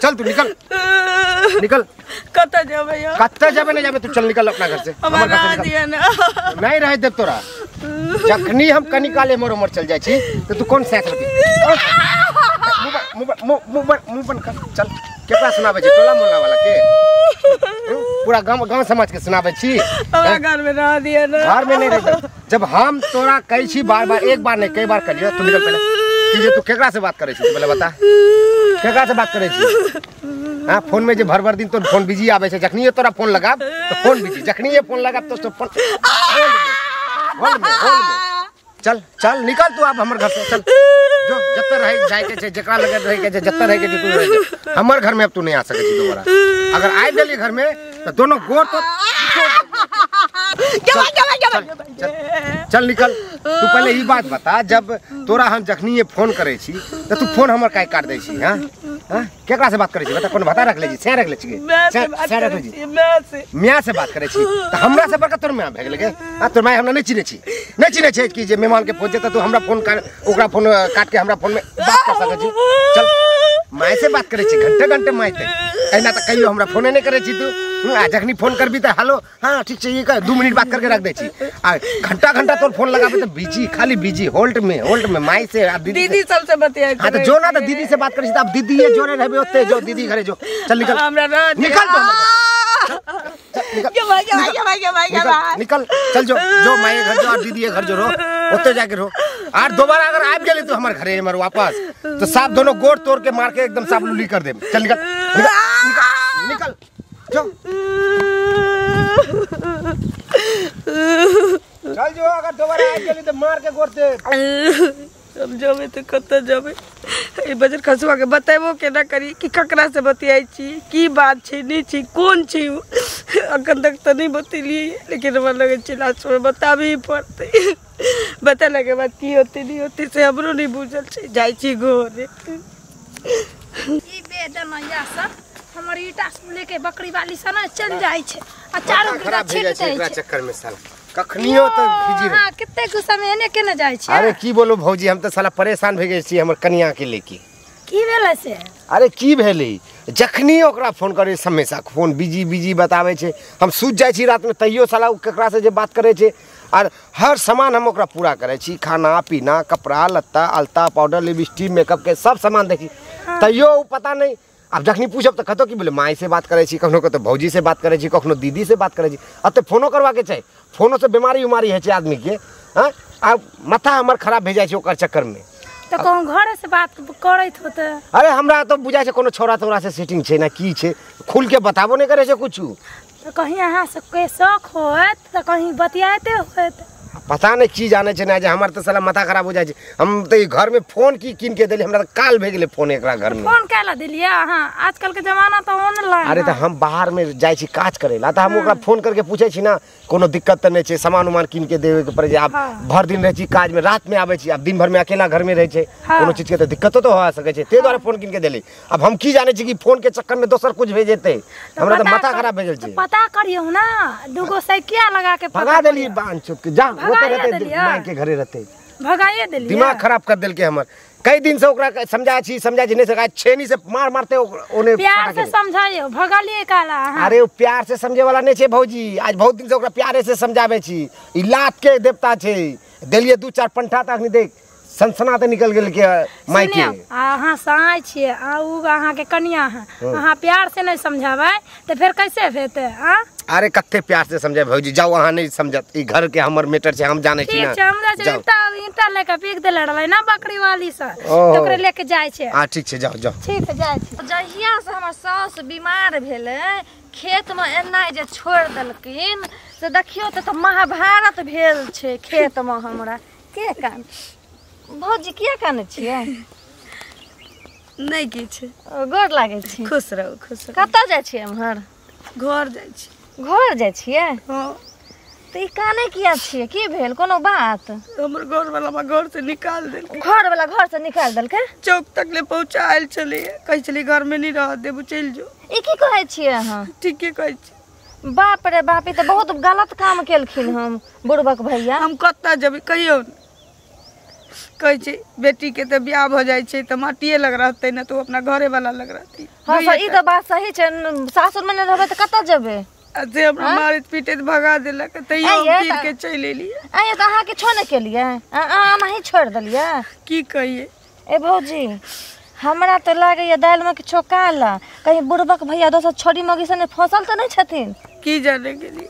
चल तू निकल निकल। कतऽ जेबै? कतऽ जेबै नहीं जेबै, तू चल निकल अपना घर से। हमरा रह दिअ ना। नहीं रह देब तोरा। जखनी हम कनी काल एमहर ओमहर चल जाइ छी तऽ तू कोन सैत रहबी? मुँह बंद कर चल। केकरा सुनाबै छी? टोला मोहल्ला वाला के? पूरा गांव गांव समाज के सुनाबै छी? हमरा घर में रह दिअ ना। घर में नहीं रह। जब हम तोरा कहै छी बार बार, एक बार नहीं कई बार कहियो, तू निकल पहले। कि जे तू केकरा से बात करै छी पहले बता, केकरा से बात करै छी? हाँ फोन में जे भर भर दिन तो फोन बिजी आबै छै, जखनी तोरा फोन लगाब तो फोन बिजी, जखनी फोन लगाब तो फोन होल्ड में होल्ड में। चल चल निकल तू अब हमर घर से चल। जो जत्ते रहे जाए के छै, जकरा लगे रहे के छै, जत्ते रहे के छै तू रह जा। हमर घर में अब तू नहीं आ सकै छी दोबारा। अगर आबि गेली घर में तो दोनों गोर तो चल निकल। तू पहले ई बात बता, जब तोरा हम जखनी फोन करै छी तो तू फोन हमर काहे काट दै छी? हाँ हाँ केकरा से बात करै छी बता? कोनो भता रख ले छी? से रख ले छी? से रख ले छी? माय से बात करै छी तो हमरा से बड़का तोर माय भए गेलै के? आ तोर माय हमरा नहीं चिन्है छी, नहीं चिन्है छै कि जे मेहमान के फोन छै त तू हमरा फोन कर, ओकरा फोन काट के हमरा फोन में बात कर सकै छी। चल my से बात करै छी घंटे घंटे my ते एना त कहियो हमरा फोने नहीं करै छी तू। आ जखनी फोन करबी त हेलो हाँ ठीक छै, ये कह 2 मिनट बात करके रख दै छी। आ घंटा घंटा तोर फोन लगाबे त बिजी, खाली बिजी, होल्ड में my से आ दीदी सबसे बतियाइ। हां त जो ना त दीदी से बात करै छी त अब दीदी ये जोरे रहबे ओते, जो दीदी घरे जो। चल निकल हमरा रह निकल तो निकल निकल चल जो जो my घर जो और दीदी घर जो रो ओते जाके रो। और दोबारा अगर आबि गेली तू हमर घरे हमर वापस तो साफ दोनों गोड़ तोड़ के मार के एकदम साफ लुली कर देब। चल निकल निकल निकल जो चल जो। अगर दोबारा आबि गेली तो मार के गोड़ दे। हम जेबै तऽ कतऽ जेबै? ई बजर खसुआ के बतेबो केना करी कि ककरा से बतियाइ छी, की बात छै, नहि छै, कोन छै? अखन तक तऽ नहि बतेलियै, लेकिन हमरा लगै छै लास्टमे बताबही पड़तै। बतेलाके बाद की होतै नहि होतै से हमरो नहि बुझल छै। जाइ छी घरे। ई बेदनैया सब हमर ईटा सब लेके बकरी वाली सन चल जाइ छै आ चारू खराब भए जाइ छै एकरा चक्कर में साला। कखनियो त बिजी रहे। हां कते गुस्सा में एने केने जाइ छै। अरे की बोलू भौजी, हम त साला परेशान भए गेल छी हमर कनिया के लेके। की भेलै से? अरे की भेलै, जखनी ओकरा फोन करे हमेशा फोन बिजी बिजी बताबै छै। हम सुति जाइ छी रात में तैयो साला ओ केकरा से जे बात करै छै। और हर सामान हम ओकरा पूरा करै छी, खाना पीना कपड़ा लत्ता अलता पाउडर लिपस्टिक मेकअप के सब सामान दै छी। हाँ। तैयो ओ पता नहीं। आब जखनी पूछब तऽ कतौ की बोले my से बात करै छी, कखनो कतौ भौजी से बात करै छी, कखनो दीदी से बात करै छी। अब तऽ फोनो करबाके छै, फोनो से बीमारी उमारी होइ छै आदमी के। हाँ आब माथा हमर खराब भए जाइ छै ओकर चक्कर में। तऽ कहूँ घरे से बात करैत होतै? अरे हमरा तऽ बुझाइ छै कोनो छौड़ा तौड़ा से सेटिंग छै ना की छै, खुल के बताबो नहीं करै छै कुछ। तऽ कहीं अहाँ सबके शौक होत तऽ कहीं बतियाइते होत। पता नहीं की जाने छै ना जे हमर तऽ साला माथा खराब हो जाइ छै। हम तऽ ई घर में फोन की कीन के देली, हमरा तऽ काल भए गेलै फोन एकरा घर में। फोन काहे ला देलियै अहाँ? आजकल के जमाना तऽ ऑनलाइन। अरे तऽ हम बाहर में जाइ छी काज करै ला तऽ हम ओकरा फोन करके पूछै छी ना कोनो दिक्कत तऽ नहि छै, सामान उमान कीन के देवे के पड़ै छै। आब भर दिन रहै छी काज में, रात में आबै छी, आब दिन भर में अकेला घर में रहै छै, कोनो चीज के तऽ दिक्कतो तऽ हो सकै छै, ताहि दुआरे फोन कीन के देली। आब हम की जानै छी कि फोन के चक्कर में दोसर कुछ भए जेतै। हमरा तऽ माथा खराब भए गेल छै। पता करियौ ना, दूगो साइकिल लगा के भगा देली बांध चुप के। जा ओते रहते माय के घरे रहते, भगाइए देलियै। दिमाग खराब कर देलकै हमर। कई दिन से ओकरा समझा छी नहीं सका, छेनी से मार मारते ओने प्यार से समझाइयो, भगालिए काला। अरे ओ प्यार से समझे वाला नहीं छै भौजी, आज बहुत दिन से ओकरा प्यारे से समझाबै छी। ई लात के देवता छै, देलिए 2-4 पंठा तक नहीं देख सनसना ते निकल गेल के माय के। अहाँ साँय छियै आ उ अहाँ के कनिया है, अहाँ प्यार से नहीं समझाबै तऽ फेर कैसे हेतै? आ अरे कते प्यार से समझाय भौजी, जाओ अहाँ नहीं समझत, ई घर के हमर मैटर छै, हम जानै छी ना। ठीक छै, हमरा जे ईंटा लेके पीक देले रहलै ना बकरी वाली से, तऽ ओकरे लेके जाइ छै। हां ठीक छै, जाओ जाओ। ठीक छै, जाइ छी। जहिया से हमर सास बीमार भेलै, खेत में एनाइ जे छोड़ि देलखिन से देखियौ तऽ महाभारत भेल छै खेत में हमरा। के कान भौजी किया कानै छियै? नहि किछु। गोर लागै छी। खुश रहू खुश रहू। कतऽ जाइ छियै एम्हर? घर जाइ छी। घर जाइ छियै? हँ। तऽ ई कानै किया छियै, की भेल, कोनो बात? हमर घरवला हमरा घर से निकाल देलकै। घरवला घर से निकाल देलकै? चौक तक ले पहुँचा आयल छलियै, कहै छलियै घर में नहीं रह देबू चलि जो। ई की कहै छियै अहाँ? ठीके कहै छी। बाप रे बाप, ई तऽ बहुत गलत काम केलखिन हम बुढ़बक भैया। हम कतऽ जेबै कहियौ? कहै छै बेटी के तऽ बियाह भऽ जाइ छै तऽ माटिए लग रहतै ने तऽ ओ अपना घरे वाला लग रहतै। हाँ सर ई तऽ बात सही छै, सासुर में नहि रहबै तऽ कतऽ जेबै? से हमरा मारैत पीटैत भगा देलक, तैयो हम तीर के चलि एलियै। आइ तऽ अहाँ किछो नहि केलियै, अहाँ नहि छोड़ि देलियै? की कहियै ए भौजी, हमरा तऽ लागैया दालिमे किछो काला, कहीं बुड़बक भैया दोसर छोड़ी मौगी से नहि फँसल तऽ नहि छथिन? की जाने गेलियै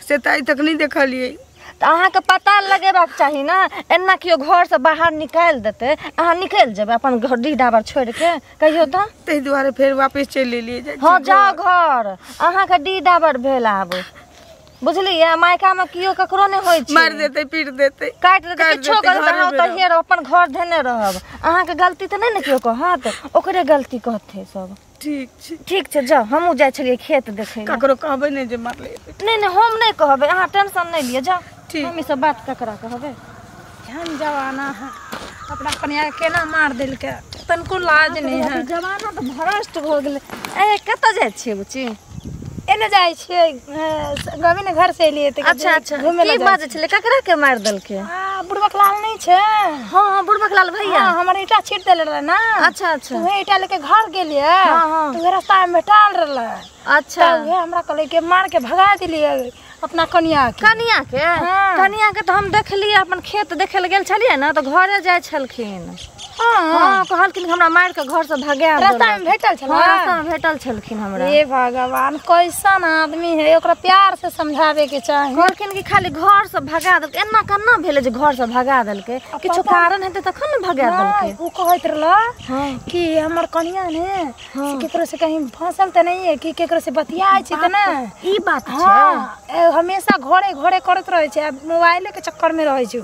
से तऽ आइ तक नहि देखलियै। तऽ अहाँके पता लगेबाक चाही ने, एना केओ घरसँ बाहर निकालि देतै अहाँ निकलि जेबै अपन घर डीह डाबर छोड़िके? कहियो तऽ ताहि दुआरे फेर वापस चलि एलियै। हँ जाउ घर, अहाँके डीह डाबर भेल आब, बुझलियै? मायकामे केओ ककरो नहि होइ छै, मारि देतै पीट देतै काटि देतै किछो करतै, अहाँ ओतहिए रहब, अपन घर धेने रहब। अहाँके गलती तऽ नहि ने केओ कहत, ओकरे गलती कहतै सब। ठीक छै ठीक छै जाउ, हमहूँ जाइ छलियै खेत देखै। ककरो कहबै नहि जे मारलै? नहि नहि हम नहि कहबै, अहाँ टेंशन नहि लिअ, जाउ। हम ई सब बात ककरा कहबै? केहन जमाना है, अपना कनिया के केना मार देलकै, तनिको लाज नहि है। जमाना तऽ भ्रष्ट भऽ गेलै। ए कतऽ जाइ छियै बुची? एने जाइ छियै गविन घर से एलियै तऽ। अच्छा अच्छा, की बाजै छलै? ककरा के मारि देलकै? बुड़बक लाल नहि छै? हाँ हाँ बुड़बक लाल भैया। हाँ, हमर ईटा छीट देले रहै ना। अच्छा अच्छा, उहे ईटा लेके घर गेलियै तऽ उहे रास्ता में भेटल रहलै। अच्छा, उहे हमरा कहलै कि मार के भगा देलियै अपना कनिया के। कनिया के? कनिया के तऽ हम देखलियै, अपन खेत देखे लए गेल छलियै ने तऽ घरे जाइ छलखिन। हाँ कहलखिन हमरा मार के घर से भगा देलक। रास्ता में भेटल छल? हाँ रास्ता में भेटल छलखिन हमरा। हे भगवान, कैसन आदमी है, ओकरा प्यार से समझावे के चाही। कहलखिन कि खाली घर से भगा देलकै, एना केना भेलै जे घर से भगा देलकै? किछु कारण हेतै तखन ने भगा देलकै। ओ कहैत रहल कि हमर कनिया ने से केकरो से कहीं फंसल तऽ नहीं है, कि केकरो से बतियाइ छै तऽ नहि, ई बात छै। हमेशा घरे घरे करैत रहै छै, मोबाइले के चक्कर में रहै छै,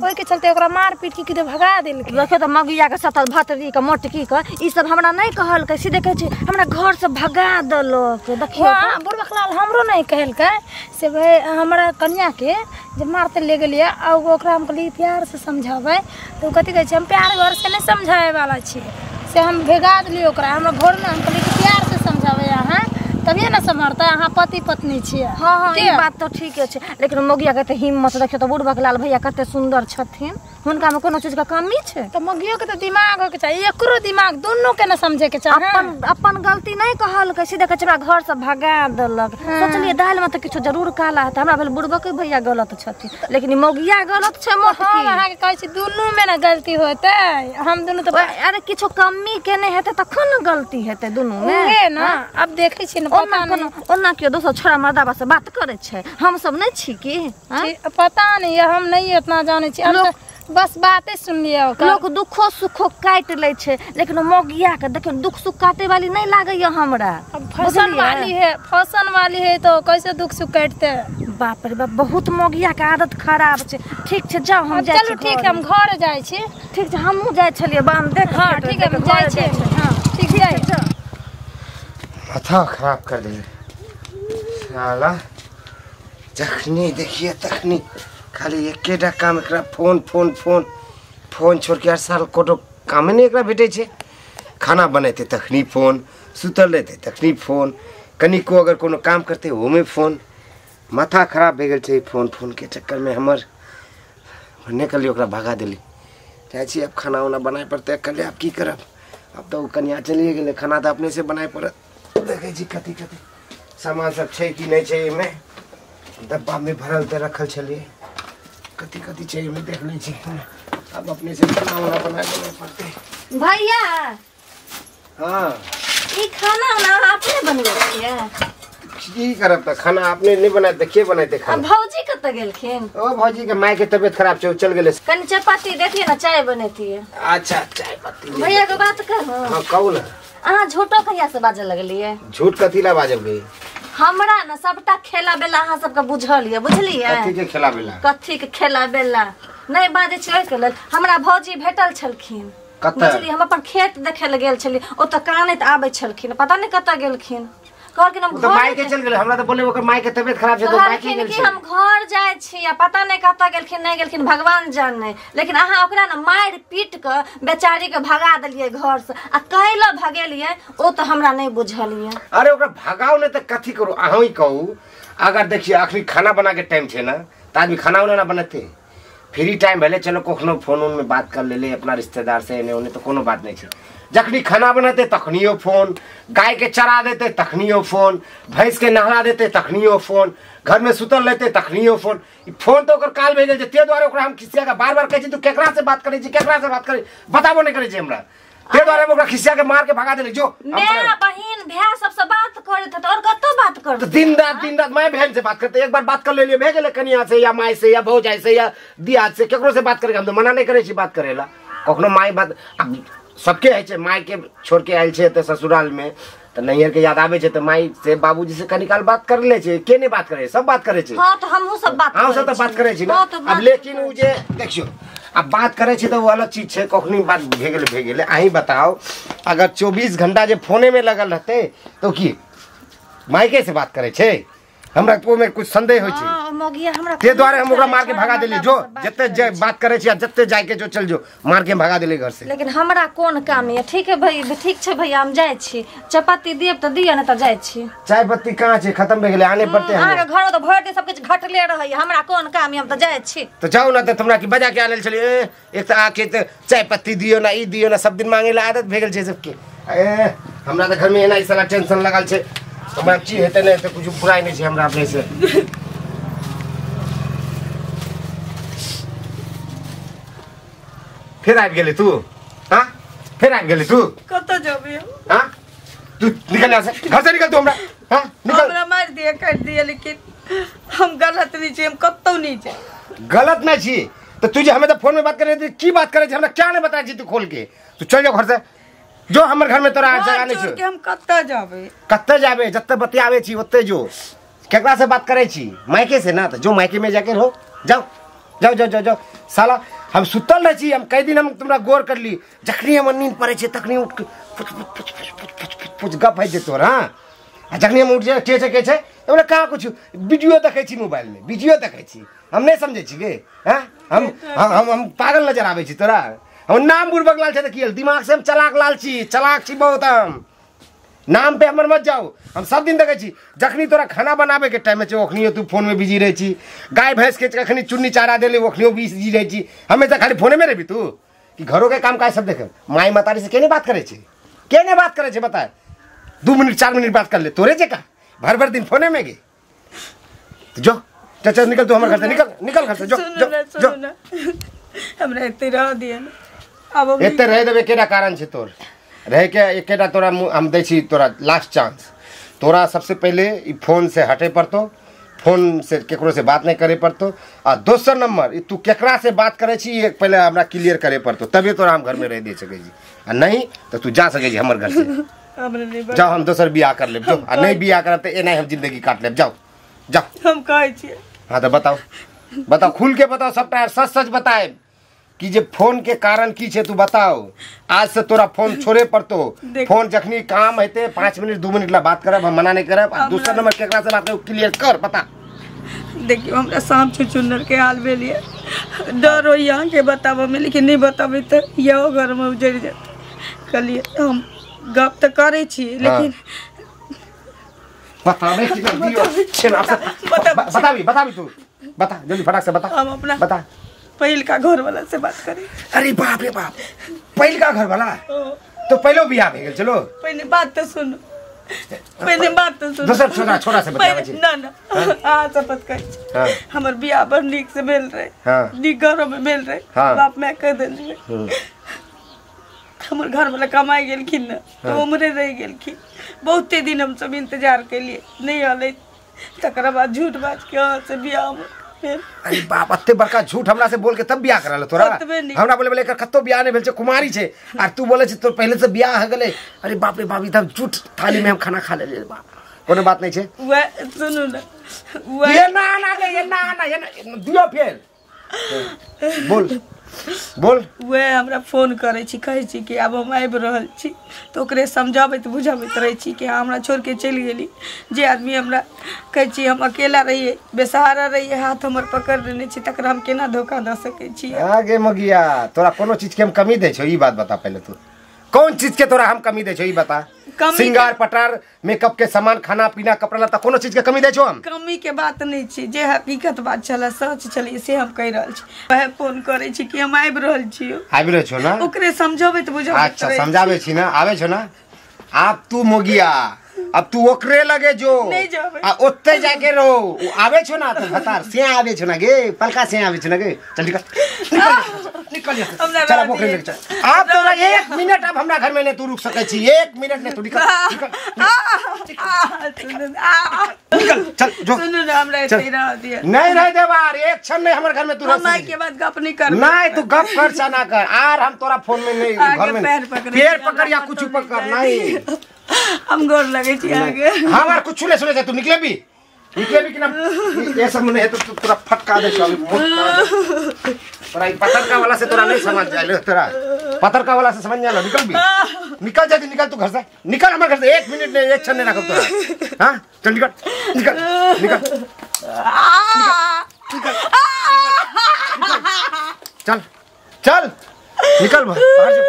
ओहि के चलते ओकरा मार पीट के किदो भगा देलकै। देखियौ तऽ मगिया के सतल भतरी के मोटकी के ई सब हमरा नहीं कहलकै, सीधे कहै छै हमरा घर से भगा देलक। देखियौ बुड़बक लाल हमरो नहीं कहलकै से भाई हमरा कनिया के जे मारते ले गेलियै आ ओकरा हम कहलियै प्यार से समझाबै तऽ ओ कथी कहै छै हम प्यार घर से नहीं समझाबै वाला छियै, से हम भगा देलियै ओकरा हमरा घर में। हम कहलियै कि प्यार से समझाबै अहाँ तभिए ना समझतै, अहाँ पति पत्नी छियै। हाँ हाँ ई बात तऽ ठीके छै, लेकिन मौगिया के तऽ हिम्मत देखियौ तऽ बुड़बक लाल भैया कते सुंदर छथिन, हुनका में कोनो चीज के कमी छै? तऽ मौगियो के तऽ दिमाग होय के चाही, एकरो दिमाग दुनू के ना समझे के चाही। अपन अपन गलती नहीं कहलकै, सीधे कहै छै हमरा घर से भगा देलक। सोचलियै दालि में तऽ किछु जरूर काला हेतै, हमरा भेल बुड़बक भैया गलत छथिन, लेकिन मौगिया गलत छै। हम अहाँके कहै छी दुनू में ना गलती होतै, हम दुनू तऽ अरे किछु कमी केने हेतै तखन ने गलती हेतै दुनू में। उहे ना अब देखै छी ओना कोनो ओना केओ दोसर छोड़ा मर्दाबा से बात करै छै, हम सब नहीं छी की? पता नहीं, हम नहीं उतना जानै छी, हम बस बाते सुनलियै। लोक दुखो सुखो काटि लै छै, लेकिन मौगिया के देखियौ दुख सुख काटे वाली नहीं लागैया हमरा। फैशन वाली है, फैशन वाली है तो कैसे दुख सुख काटते? बाप रे बाप, बहुत मौगिया के आदत खराब छै। ठीक छै जाउ, हम जाइ छी। चलू ठीक है, हम घर जाइ छी। ठीक छै, हमहूँ जाइ छलियै बाम देख। हाँ ठीक है, हम जाइ छी। हाँ ठीक है, माथा खराब कर दिए साला। जखनी देखिए तखनी खाली एकेटा काम एकरा फोन फोन फोन फोन छोड़ के साल कोनो कामे नहीं एकरा भेटै छै। खाना बनेतै तखनी फोन, सुतल रहतै तखनी फोन, कनिको अगर कोनो काम करतै ओहोमे फोन। माथा खराब भए गेल छै फोन फोन के चक्कर में हमर। नहि कहलियै ओकरा भगा देली। चाहै छी आब खाना उना बनाए पड़तै अकेले, आब की करब, आब तऽ ओ कनिया चलिए गेलै, खाना तऽ अपने से बनाए पड़त। देखै छी कथी कथी सामान सब छै कि नहि छै एहिमे, डब्बा में भरल तऽ रखल छलियै, कथी कथी छै एहिमे देख लै छी। अब अपने से खाना उना बनाए पड़तै। भैया हाँ, ई खाना उना अपने बनबै छियै? की करब तऽ खाना अपने नहीं बनाते के बनाते खाना? भौजी कतऽ गेलखिन? ओ भौजी के माय के तबियत खराब छै, चल गेलै। कनी चपाती देतियै ने, चाय बनेतियै। अच्छा चाय पत्ती। भैया के बात कहू? हाँ कहू ना। अहाँ झूठो कहिया से बाजऽ लगलियै? झूठ कथी ला बाजब गई? हमरा ना सबटा खेला बेला अहाँ सबके बुझल ये, बुझलियै? कथी के खेला बेला? कथी के खेला बेला नहीं बाजै छी ओहिके लेल। हमरा भौजी भेटल छलखिन, बुझलियै? हम अपन खेत देखे लए गेल छलियै, ओतऽ कानैत आबै छलखिन, पता नहि कतऽ गेलखिन। कहलखिन हम घर माय के चल गेलै, हमरा तऽ बोले ओकर माय के तबियत खराब छै तऽ माय के गेल छै। हम घर जाइ छी आ पता नहि कतऽ गेलखिन नहि गेलखिन भगवान जाने, लेकिन अहाँ ओकरा ने मारि पीट के बेचारी के भगा देलियै घर से, आ कैला भगेलियै ओ तऽ हमरा नहि बुझल ये। अरे ओकरा भगाओ नहि तऽ कथी करू अहाँ ही कहू। अगर देखिए अखनी खाना बना के टाइम छै ना तऽ आदमी खाना उना ना बनेतै, फ्री टाइम भेलै चलो कखनो फोन उन में बात कर लेले अपना रिश्तेदार से एने ओने तो कोनो बात नहीं छै। जखनी खाना बनाते तखनियो फोन, गाय के चरा देते तखनियो फोन, भैंस के नहला देते तखनियो फोन, घर में सुतल लेते तखनियो फोन। फोन तो ओकर काल भए गेल छै, ते दुआरे ओकरा हम खिसिया के बार बार कहै छी तू केकरा से बात करै छी, केकरा से बात करै, बताबो नहीं करै छै हमरा। ते दुआरे हम ओकरा खिसिया के मार के भगा देली। जो मैं बहिन भाई सबसे बात करैत त और कतौ बात करत दिन रात my बहन से बात करते। एक बार बात कर लेलियै भए गेलै, कनिया से या my से या भौजाई से या दियाद से केकरो से बात करे हम तो मना नहीं करै छी बात करेला। कखनो my बात सबके होइ छै, my के छोड़ के आयल छै तऽ ससुराल में तऽ नैहर के याद आबै छै तऽ माय से बाबूजी से कनी काल बात कर ले छै। के नहीं बात करे, सब बात करे छै। हां तो हमहु सब बात, हम सब तऽ बात करे छी ना। अब लेकिन उ जे देखियो अब बात करे छी तऽ वो अलग चीज छै, कखनी बात भए गेलै भए गेलै। अहीं बताओ अगर 24 घंटा जे फोने में लगल रहते तो की मायके से बात करे छै? हमरा ओहिमे कुछ संदेह होइ छै। हां ते दुआरे हम ओकरा मार के भगा देली। जो जते जे बात करे छी आ जते जाय के जो चल जो, मार के भगा देली घर से। लेकिन हमरा कोन काम ये? ठीक है भाई, ठीक छै भैया, हम जाय छी। चपाती देब त दिय न त जाय छी। चाय पत्ती कहाँ छै, खत्म भए गेलै, आने पड़ते हमरा। अहाँ के घर त भरि दिन सब किछ घटले रहै, हमरा कोन काम ये, हम त जाय छी। त जाउ ना त हमरा की बजा के आनल छलियै। एक त आके त चाय पत्ती दियो ना ई दियो ना, सब दिन मांगे ला आदत भए गेल छै सबके। ए हमरा त घर में एना ई साला टेंशन लगल छै, हमरा की हेतै नहि तऽ कुछ बुराइ नहि छै हमरा अपने से। फेर आबि गेलै तू? हाँ फेर आबि गेलै तू? कतऽ जेबै? हाँ तू निकल यहाँ से, घर से निकल तू हमरा। हाँ निकल। हमरा मारि दिए काटि दिए, लेकिन हम गलत नहीं छी, हम कतौ नहीं छी। गलत नहीं छी तो तुझे हमें तो फोन में बात करे थी, की बात करे हमरा क्या नहीं बताया छी तू खोल के। तू चल जाओ घर से, जो हमर घर में तोरा जगह नहीं छौ। हम कतऽ जाबे? कतऽ जाबे, जते बतियाबे छी ओते जो। केकरा से बात करे छी? मायके से ना, तो जो मायके में जाके रहो। जाओ जाओ जाओ जाओ जाओ। साला हम सुतल रहे छी, हम कई दिन हम तुमरा गौर कर ली, जखनी हमर नींद पड़े छै तखनी उठ के पुच पुच पुच पुच पुच पुच पुच गप होइ छै तोर। हाँ आ जखनी हम उठ जाए के छै के छै तो बोले कहाँ कुछ वीडियो देखै छी मोबाइल में, वीडियो देखै छी। हम नहीं समझै छी गे। हाँ हम हम हम पागल नजर आबै छी तोरा? हम नाम बुड़बक लाल छै तऽ की, दिमाग से हम चलाक लाल छी, चलाक छी बहुत हम। नाम पे हमर मत जाओ। हम सब दिन देखै छी जखनी तोरा खाना बनाबे के टाइम छै ओखनियो तू फोन में बिजी रहै छी, गाय भैंस के कखनी चुन्नी चारा देली ओखनियो बिजी रहै छी। हमेशा खाली फोने में रहबी तू कि घरों के काम काज सब देखे? माई मतारी से के नहीं बात करे छै, के नहीं बात करे छै बता? 2 मिनट 4 मिनट बात कर ले तोरे जे का भर भर दिन फोने में गे। जो चल चल निकल तू हमर घर से, निकल निकल घर से, जो जो जो। हमरा एते रह दिए ना, अब एते रह देबे केना कारण छै तोर रह के? एकेटा तोरा हम दै छी तोरा लास्ट चांस। तोरा सबसे पहले ई फोन से हटे पड़तो, फोन से केकरो से बात नहीं करे पड़तो। आ दोसर नंबर तू केकरा से बात करे छी एक पहले हमरा क्लियर करे पड़तो, तबे तोरा हम घर में रह दे सकै छी, आ नहीं तो तू जा सकै छी हमर घर से। जाओ हम दोसर बियाह कर लेब, जो आ नहीं बियाह करब त एना हम जिंदगी काट लेब। जाओ जाओ। हम कहै छी। हाँ तो बताओ बताओ खुल के बताओ, सबटा सच सच बताए कि जे फोन के कारण की छे तू बताओ। आज से तोरा फोन छोड़े पड़तो। फोन जखनी काम हेते 5 मिनट 2 मिनट ला बात करब, हम मना नहीं करब। आ दूसरा नंबर केकरा से बात करब क्लियर कर बता। देखियो हमरा सांप छुछुन्नर के हाल भेल ये, डर हो यहाँ के बताबऽ में, लेकिन नहीं बताबे तऽ यहो घर में उजड़ जात। कहलिए हम गप तऽ करै छी लेकिन बताबे की कर दियो छे बताबी बताबी तू बता जल्दी फटाक से बता। हम अपना बता पहिल का घर वाला से बात करी। अरे बाप रे बाप, पहिल का घर वाला? तो पहलो बियाह भए गेल। चलो पहले बात तो सुनो, पहले बात तो सुनो। दोसर छोरा छोरा से बताबै छी ना ना आ शपथ कहै छी। हमर बियाह बड़ नीक से भेल रहे, नीक घर में भेल रहे, बाप माय कह देल रहे। हमर घर वाला कमाई गेलखिन ना तो उमरे रह गेलखिन। बहुते दिन हम सब इंतजार केलिए, नहीं आले। तकरा बाद झूठ बाज के से बियाह। अरे बाप, एते बड़का झूठ हमरा से बोल के तब बियाह करा तोरा? हमरा बोले बोले एकर कतौ बियाह नहीं भेल छै, कुमारी छै, आ तू बोले छै तोर पहले से बियाह हो गेलै। अरे बाप रे बाप, ई तब झूठ थाली में हम खाना खा लेलियै। बाप कोनो बात नहीं छै। वह सुनू ना, ये ना ना ये ना ना ये ना दियो फेर बोल बोल। वह हमरा फोन करै छी, कहै छी कि आब हम आबि रहल छी, तऽ ओकरे समझाबैत बुझाबैत रहै छी कि हमरा छोड़ के चलि गेली। जे आदमी हमरा कहै छी हम अकेला रहियै, बेसहारा रहियै, हाथ हमर पकड़ लेने छी, तकरा हम केना धोखा दऽ सकै छी? आगे मगिया तोरा कोनो चीज के हम कमी दै छौ? ई बात बता पहले तू। कौन चीज के तोरा हम कमी दे छो ई बता? सिंगार पटार मेकअप के सामान खाना पीना कपड़ा लत्ता कोनो चीज के कमी दे छो हम? कमी के बात नहीं छी, जे हकीकत बात छला सच छली से हम कहि रहल छी। वह फोन करे छी कि हम आबि रहल छी। आबि रहल छो ना? ओकरे समझाबै त बुझाबै। अच्छा समझाबै छी ना, आबै छो ना? आप तू मोगिया अब तू ओकरे लगे जो नहीं जाबे आ ओत्ते जाके रहो। उ आवे छो ना तो भतार से आवे छो ना गे, पलका से आवे छो ना गे। चल निकल निकल निकल, चल अब ओकरे लगे चल। आप तोरा 1 मिनट अब हमरा घर में नहीं तू रुक सकै छी, 1 मिनट नहीं तू निकल निकल निकल चल जो। सुनु ना हमरा एते रह दिया। नहीं रह देबा एक क्षण नहीं हमर घर में तू रह। हम के बाद गप नहीं कर। नहीं तू गप कर चा ना कर आर हम तोरा फोन में नहीं घर में पैर पकड़ या कुछ पकड़ नहीं। हम गोर लगे छी आगे। हमार कुछ ले सुने तू निकले भी कि ना ये सब नहीं है तो तू तोरा फटका दे अभी मोट तोरा ई पतरका वाला से तोरा नहीं समझ जाए, तोरा पतरका वाला से समझ जाए। निकल भी निकल जा, निकल तू घर से निकल, हमारे घर से 1 मिनट नहीं एक क्षण नहीं रखब तोरा। हां चल निकल निकल निकल निकल चल चल निकल बाहर जा।